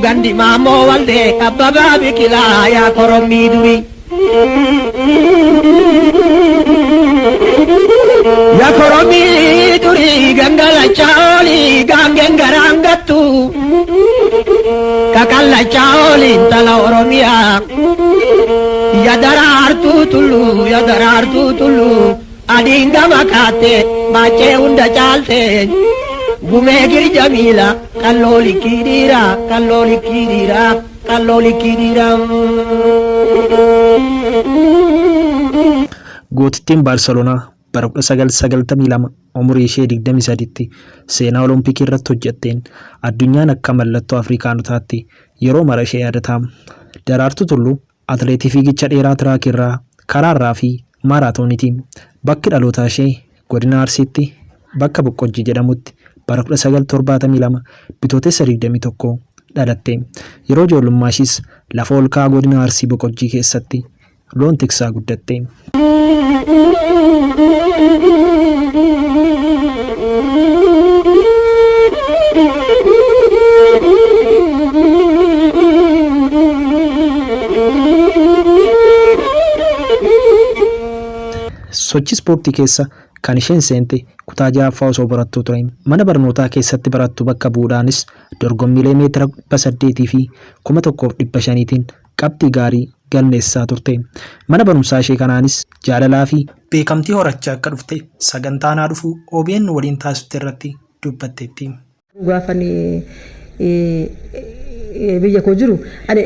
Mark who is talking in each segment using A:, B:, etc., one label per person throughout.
A: Gandi Maammoo Waldee Abbabaa Biqilaa yaa korommii durii. Yaa korommii durii gangalachaa oolii gaangeen garaan gattu. Kakallachaa oolii intala Oromiyaa. Ya Daraartuu Tulluu ya Daraartuu Tulluu adiin gama kaatte baachee hunda caalte. Gumee girja miila qalloo likkii dhiiraa qalloo likkii dhiiraa qalloo likkii dhiiraa.
B: Gootittiin Baarseloonaa bara 1992 umurii ishee 23tti seenaa Olompikii irratti hojjetteen addunyaan akka mallattoo Afrikaanotaatti yeroo mara ishee yaadata. Daraartuu Tulluu atileetii fiigicha dheeraa tiraakiirraa, karaarraa fi maaraatooniiti. Bakki dhalootaa ishee Godina Arsiitti bakka Boqqojjii jedhamutti bara 1972 Bitootessa 21 dhalatte. Yeroo ijoollummaa ishiis lafa olka'aa Godina Arsii Boqojjii keessatti loon tiksaa guddatte. Sochii ispoortii keessa kan isheen seente kutaa 6ffaa osoo barattuu ture. Mana barnootaa keessatti barattu bakka bu'uudhaanis dorgommiilee meetira 800 fi 1500tiin qabxii gaarii galmeessisaa turte. Mana barumsaa ishee kanaanis jaalalaa fi. beekamtii horachaa akka dhufte sagantaa Anaa Dhufuu obn waliin taasifte irratti dubbatteetti.
C: Gaafan biyya koo jiru ani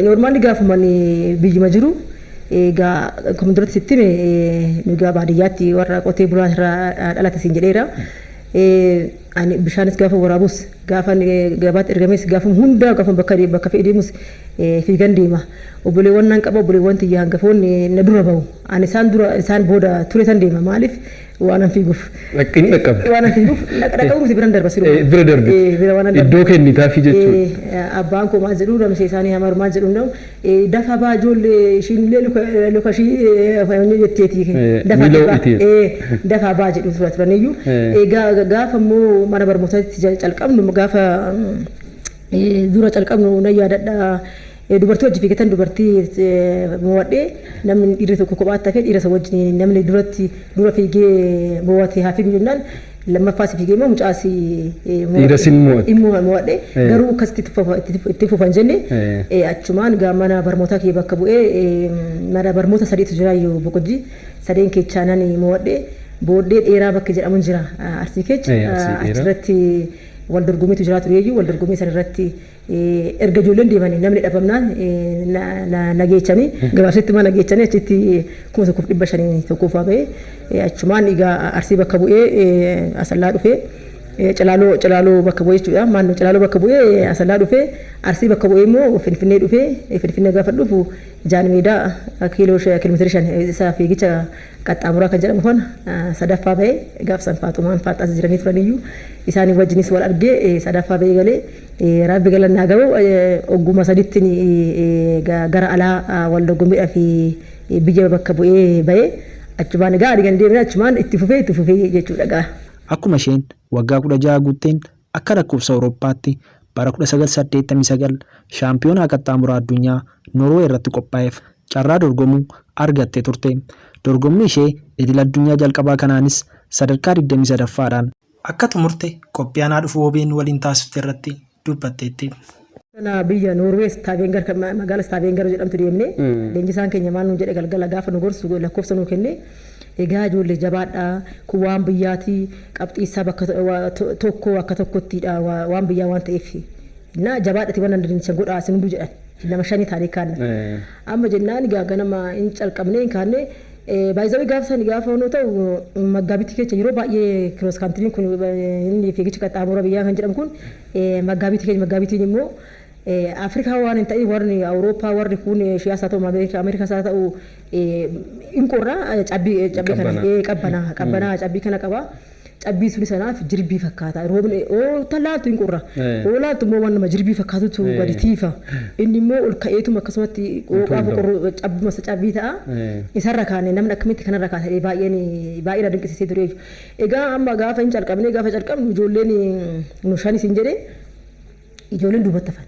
C: normally gaafuman biyyuma jiru egaa akkuma duratti sitti hime nu egaa baadiyyaatti warra qotee bulaa irraa dhalate siin jedheera. Ani bishaanis gaafa waraabus gaafa gabaatti ergames gaafa hundaa gaafa bakka bakka fe'e deemus fiigan deema. Obboleewwan nan qaba, obboleewwan tiyya hangafoonni na dura bahu. Ani isaan dura isaan booda ture san deema, maaliif waan an fiiguuf.
D: Hin dhaqqabdu.
C: Waan an fiiguuf dhaqqabuu miti, biran darba siruma.
D: Bira darbite.
C: Bira waan an darbu.
D: Iddoo kennitaafii jechuudha.
C: Abbaan koo maal jedhu, ramsee isaanii hamar maal jedhu hunda'u, dafa baa ijoollee ishiin illee luka luka ishii jetteeti. Dafa
D: Miila
C: dafaa
D: ho'iteeti.
C: Dafaa baa jedhu turaniyyuu. Egaa gaafa immoo mana barnootaatti calqabnu, gaafa dura calqabnu nan yaadadha. Dubartii wajji fiigatan dubartii mo'adhee, namni dhiirri tokko kophaatti hafee, dhiira isa wajjin namni duratti dura fiigee mo'ate haa fiigu jennaan, lammaffaas fiigee immoo mucaas
D: Dhiira sin mo'atte.
C: Mo'adhe. Garuu akkasitti itti fufan jenne, achumaan gaa mana barnootaa kiyya bakka bu'ee, mana barnoota sadiitu jira iyyuu Boqojjii, sadeen keessaa nan mo'adhe. Booddee dheeraa bakki jedhamu jira Arsii keessa.
D: Arsii dheeraa.
C: Achirratti wal dorgommiitu jira tureeyyuu, wal dorgommii san irratti erga ijoolleen deemanii namni dhabamnaan na geechanii, gabaabsitti mana geechanii, achitti 1500 tokkoffaa bahee, achumaan egaa Arsii bakka bu'ee Asallaa dhufee, Cilaaloo bakka bu'ee jechuudha. Maannoo Cilaaloo bakka bu'ee Asallaa dhufee, Arsii bakka bu'ee immoo Finfinnee dhufee, Finfinnee gaafa dhufu Jaan Meedaa kiiloomeetira 5 isa fiigicha qaxxaamuraa kan jedhamu kana sadaffaa bahee, gaaf san Faaxumaan Faaxaas jiranii turaniyyuu isaanii wajjinis wal argee sadaffaa bahee galee. Rabbi galannaa gahu ogguma saditti gara alaa wal dorgommiidhaa fi biyya bakka bu'ee bahee, achumaan egaa ani kan deemne achumaan itti fufee jechuudha gaa.
B: Akkuma isheen waggaa 16 guutteen akka lakkoofsa Awurooppaatti bara 1989 shaampiyoonaa qaxxaamuraa addunyaa Noorwee irratti qophaa'eef carraa dorgomuu argattee turte. Dorgommii ishee idil addunyaa jalqabaa kanaanis sadarkaa 23ffaadhaan akka xumurte qophii Anaa Dhufuu OBN waliin taasifte irratti dubbatteetti.
C: Sana biyya Noorwee Stavanger, magaala Stavanger jedhamtu deemne. Leenjisaan keenya maal nuun jedhe? Galgala gaafa nu gorsu lakkoofsa nuu kenne, "Egaa ijoollee, jabaadhaa, kun waan biyyaati, qabxii isaa bakka tokko akka tokkottidha, waan biyyaa waan ta'eef na jabaadhati waan dandeessan godhaa isin hunduu" jedhan. Nama shanii taanee kaanna. Amma jennaan egaa ganama hin calqabnee hin kaanne. Baay'izawii gaafa sani gaafa onoo ta'u Maggaabitti keessa yeroo baay'ee cross countryn kun, inni fiigicha qaxxaamura biyyaa kan jedhamu kun Maggaabitti keessa, Maggaabitiin immoo Afrikaa waan hin ta'in warri Awurooppaa, warri kun Eeshiyaas haa ta'u Ameerikaas haa ta'u hin qorra, cabbii kana qabbanaa cabbii kana qaba. Cabbii suni sanaaf jirbii fakkaata. Roobni oo laaltu hin qorra. Oo laaltu immoo waan nama jirbii fakkaatutu gadi tiifa. Inni immoo ol ka'eetuma akkasumatti qooqaa qorru cabbuma cabbii ta'a. Isarra kaane namni akkamitti kanarra kaasee baay'een baay'ee na dinqisiisee ture. Egaa amma gaafa hin calqabne, gaafa calqabnu ijoolleen nu shanis hin jedhee ijoolleen duubatti hafan.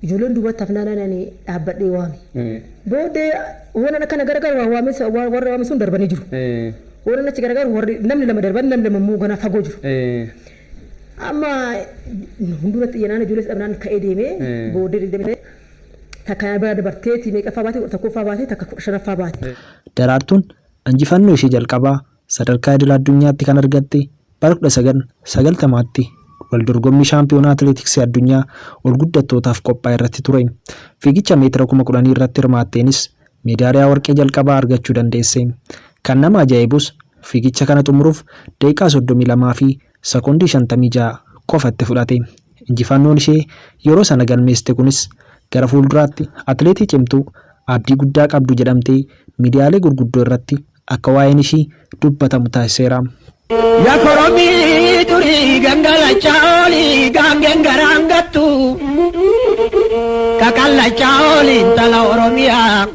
C: Ijoolleen duubatti hafnaan ani dhaabbadhee waame. Booddee waan akkana garagaru waame warra waame sun darbanii jiru. Waan achi garagaru warri namni lama darban namni lama immoo ganaa fagoo jiru. Amma hunduratti xiyyanaan ijoollee dhabnaan ka'ee deemee booddee digdamii takka bira dabarteeti meeqaffaa baate 11ffaa baate takka 15ffaa baate.
B: Daraartuun injifannoo ishee jalqabaa sadarkaa idil addunyaatti kan argatte bara 1990tti wal dorgommii shaampiyoonaa atileetiksii addunyaa ol guddattootaaf qophaa'e irratti ture. Fiigicha meetira 10,000 irratti hirmaatteenis meedaaliyaa warqee jalqabaa argachuu dandeesse. Kan nama ajaa'ibus fiigicha kana xumuruuf daqiiqaa 32 fi sekoondii 56 qofa itti fudhate. Injifannoon ishee yeroo sana galmeessite kunis gara fuulduraatti atileetii cimtuu abdii guddaa qabdu jedhamtee miidiyaalee gurguddoo irratti akka waa'een ishii dubbatamu taasiseera.
A: Ya koromii durii gangalachaa olii gaangeen garaan gattu kakallachaa olii intala Oromiyaa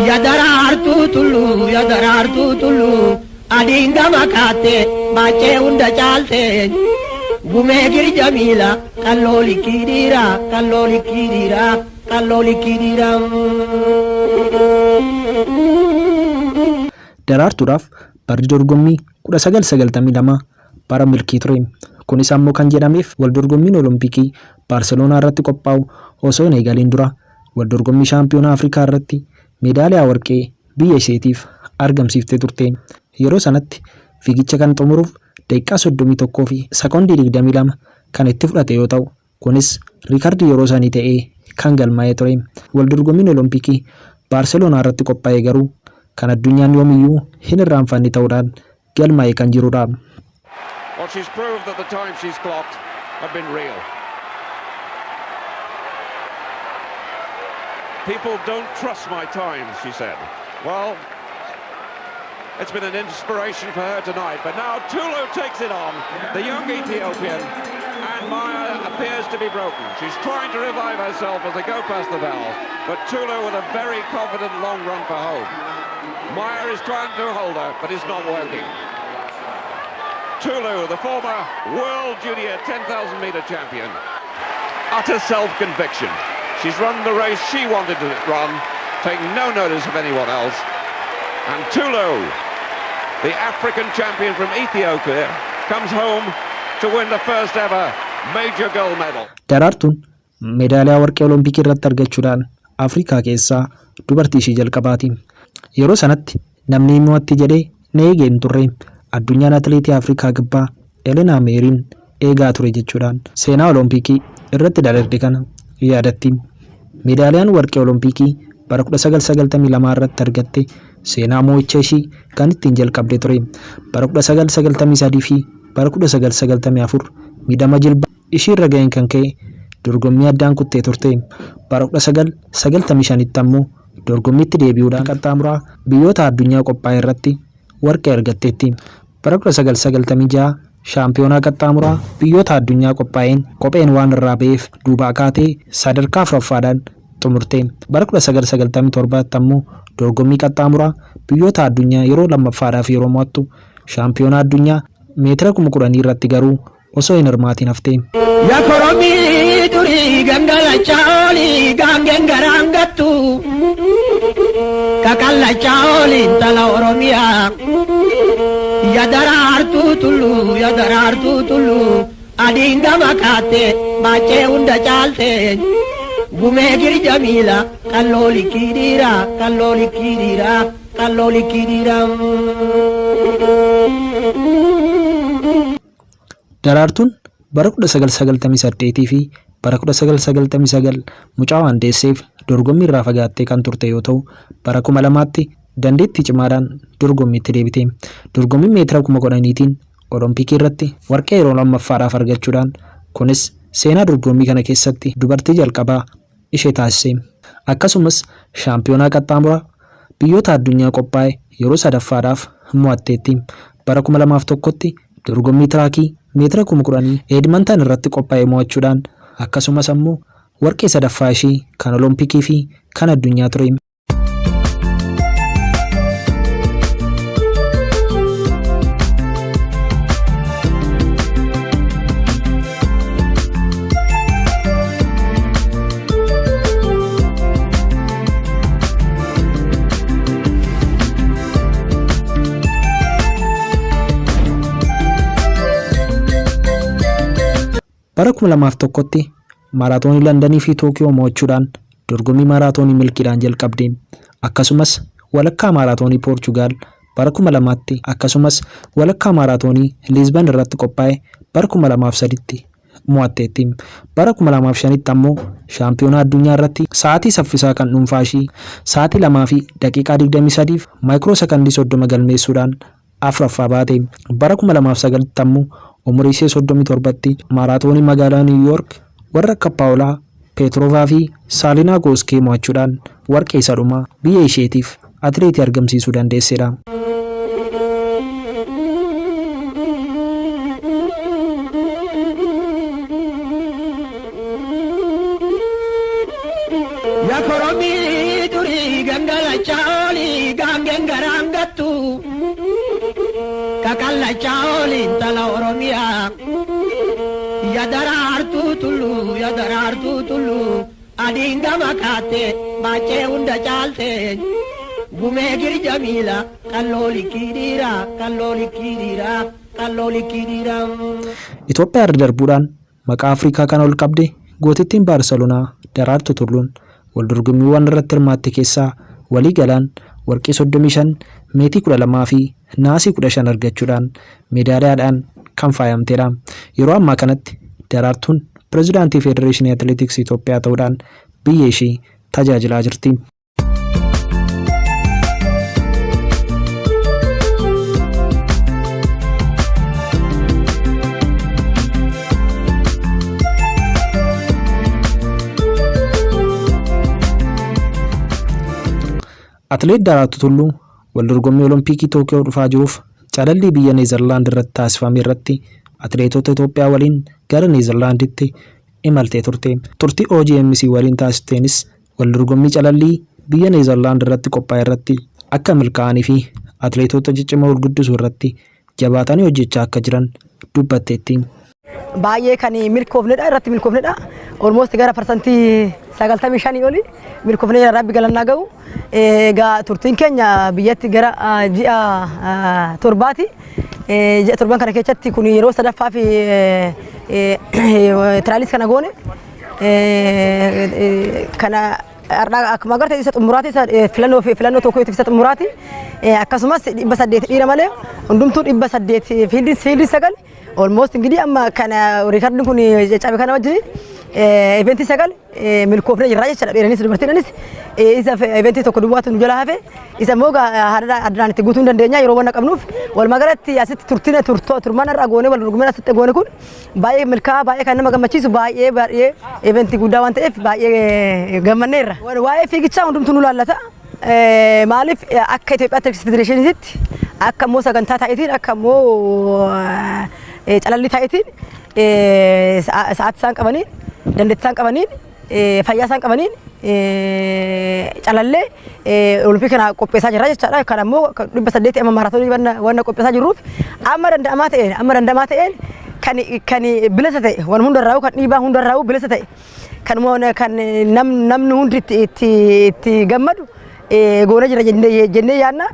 A: ya Daraartuu Tulluu ya Daraartuu Tulluu adiin gama kaatte baachee hunda caalte gumee girja miila qalloo likkii dhiiraa qalloo likkii dhiiraa qalloo likkii dhiiraa.
B: Daraartuudhaaf barri dorgommii 1992 bara milkii ture. Kunis ammoo kan jedhameef wal dorgommiin Olompikii Baarseloonaa irratti qophaa'u osoo hin eegaliin dura wal dorgommii shaampiyoonaa Afrikaa irratti meedaaliyaa warqee biyya isheetiif argamsiiftee turte. Yeroo sanatti fiigicha kan xumuruuf daqiiqaa 31 fi sekoondii 22 kan itti fudhate yoo ta'u, kunis riikardii yeroo sanii ta'ee kan galmaa'ee ture. Wal dorgommiin Olompikii Baarseloonaa irratti qophaa'e garuu kan addunyaan yoomiyyuu hin irraanfanne ta'uudhaan galmaa'ee kan jirudha.
E: Well, she's proved that the time she's clocked have been real. People don't trust my times, she said. Well, it's been an inspiration for her tonight. But now Tulu takes it on, the young Ethiopian, and Maya appears to be broken. She's trying to revive herself as they go past the bell, but Tulu with a very confident long run for home. Maya is trying to hold her, but it's not working. Tulu, the former world junior 10,000 meter champion. Utter self-conviction. She's run the race she wanted to run, taking no notice of anyone else. And Tulu, the African champion from Ethiopia, comes home to win the first ever major gold medal.
B: Daraartuun meedaaliyaa warqee Olompikii irratti argachuudhaan Afrikaa keessaa dubartii ishee jalqabaati. Yeroo sanatti namni mo'atti jedhee na eegee hin turre. Addunyaan atileetii Afrikaa Kibbaa Elenaa Meeriin eegaa ture jechuudhaan seenaa Olompikii irratti dalagde kana yaadatti. Meedaaliyaan warqee Olompikii bara 1992 irratti argatte seenaa mo'icha ishii kan ittiin jalqabde ture. Bara 1993 fi bara 1994 miidhama jilba ishii irra ga'een kan ka'e dorgommii addaan kuttee turte. Bara 1995tti ammoo dorgommiitti deebi'uudhaan qaxxaamuraa biyyoota addunyaa qophaa'e irratti warqee argatteetti. Bara 1996 shaampiyoonaa qaxxaamuraa biyyoota addunyaa qophaa'een kopheen waan irraa ba'eef duubaa kaatee sadarkaa afuraffaadhaan xumurte. Bara 1997tti ammoo dorgommii qaxxaamuraa biyyoota addunyaa yeroo lammaffaadhaaf yeroo mo'attu shaampiyoonaa addunyaa meetira 10,000 irratti garuu osoo hin hirmaatiin hafte.
A: Ya koromii durii gangalachaa olii gaangeen garaan gattu kakallachaa olii intala Oromiyaa ya Daraartuu Tulluu ya Daraartuu Tulluu adiin gama kaatte baachee hunda caalte gumee girja miila qalloo likkii dhiiraa qalloo likkii dhiiraa qalloo likkii dhiiraa.
B: Daraartuun bara 1998 fi bara 1999 mucaa waan deesseef dorgommii irraa fagaattee kan turte yoo ta'u, bara 2000tti dandeettii cimaadhaan dorgommiitti deebite. Dorgommii meetira 10,000tiin Olompikii irratti warqee yeroo lammaffaadhaaf argachuudhaan kunis seenaa dorgommii kana keessatti dubartii jalqabaa ishee taasise. Akkasumas shaampiyoonaa qaxxaamuraa biyyoota addunyaa qophaa'e yeroo sadaffaadhaaf mo'atteetti. Bara 2001tti dorgommii tiraakii meetira 10,000 Edmonton irratti qophaa'e mo'achuudhaan akkasumas ammoo warqee sadaffaa ishii kan Olompikii fi kan addunyaa ture. Bara 2001tti maaraatoonii Landanii fi Tookiyoo mo'achuudhaan dorgommii maaraatoonii milkiidhaan jalqabde. Akkasumas walakkaa maaraatoonii Poorchugaal bara 2000tti akkasumas walakkaa maaraatoonii Liizban irratti qophaa'e bara 2003tti mo'atteetti. Bara 2005tti ammoo shaampiyoonaa addunyaa irratti sa'aatii saffisaa kan dhuunfaa ishii sa'aatii 2 fi daqiiqaa 23 fi maayikiroo sakandii 30 galmeessuudhaan afraffaa baate. Bara 2009tti ammoo umurii ishee 37tti maaraatoonii magaalaa Niiw Yoork warra akka Paawulaa Peetiroovaa fi Saalinaa Gooskee mo'achuudhaan warqee isa dhumaa biyya isheetiif atileetii argamsiisuu dandeessedha.
A: Ya koromii durii gangalachaa olii gaangeen garaan gattu kakallachaa olii intala Oromiyaa. Ya Daraartuu Tulluu ya Daraartuu Tulluu adiin gama kaatte baachee hunda caalte gumee girja miila qalloo likkii dhiiraa qalloo likkii dhiiraa qalloo likkii dhiiraa.
B: Itoophiyaa irra darbuudhaan maqaa Afrikaa kan ol qabde gootittiin Baarseloonaa Daraartuu Tulluun wal dorgommiiwwan irratti hirmaatte keessaa walii galaan warqii 35, meetii 12 fi naasii 15 argachuudhaan meedaaliyaadhaan kan faayamtedha. Yeroo ammaa kanatti Daraartuun pirezidaantii Federeeshinii Atileetiksii Itoophiyaa ta'uudhaan biyya ishii tajaajilaa jirti. Atileet Daraartuu Tulluu wal dorgommii Olompikii Tookiyoo dhufaa jiruuf calallii biyya Neezerlaand irratti taasifame irratti atileetota Itoophiyaa waliin gara Neezerlaanditti imaltee turte. Turtii OGMC waliin taasisteenis wal dorgommii calallii biyya Neezerlaand irratti qophaa'e irratti akka milkaa'anii fi atileetota ciccimoo gurguddisuu irratti jabaatanii hojjechaa akka jiran dubbatteetti.
C: Baay'ee kan milkoofnedha, irratti milkoofnedha. Almost gara 95% oli milkoofnee jira, rabbi galannaa ga'u. Egaa turtiin keenya biyyatti gara ji'a 7ti. Ji'a 7n kana keessatti kun yeroo sadaffaa fi trials kana goone. Kana har'a akkuma agarte isa xumuraati, isa filannoo tokko isa xumuraati. Akkasumas 800 dhiira malee hundumtuu 800 field 9 almost እንግዲህ amma kana riikardiin kun cabe kana wajjin eventii 9 milkoofnee jirra jechuudha, dhiiranis dubartiinis. Isa eventii tokko duwwaatu nu jala hafe, isa immoo addaan itti guutuu hin dandeenya yeroo wanna qabnuuf. Walumaa galatti asitti turtiin turmaan irraa goonee wal dorgommii asitti goone kun baay'ee milkaa'aa, baay'ee kan nama gammachiisu, baay'ee baay'ee eventii guddaa waan ta'eef baay'ee gammanneerra. Waa'ee fiigichaa hundumtuu nu laallata. Maaliif akka Itoophiyaa Atileetiks Federeeshiniitti akka immoo sagantaa taa'eetiin akka immoo calallii taa'eetiin sa'aatii isaan qabaniin, dandeettii isaan qabaniin, fayyaa isaan qabaniin calallee olompikii kana qopheessaa jirra jechaadha. Kan ammoo 800 amma maaraatoonii wanna qopheessaa jirruuf amma danda'amaa ta'een kan bilisa ta'e, waan hundarraa'u, kan dhiibaa hundarraa'u bilisa ta'e, kan namni hundi itti gammadu goona jira jennee yaadna.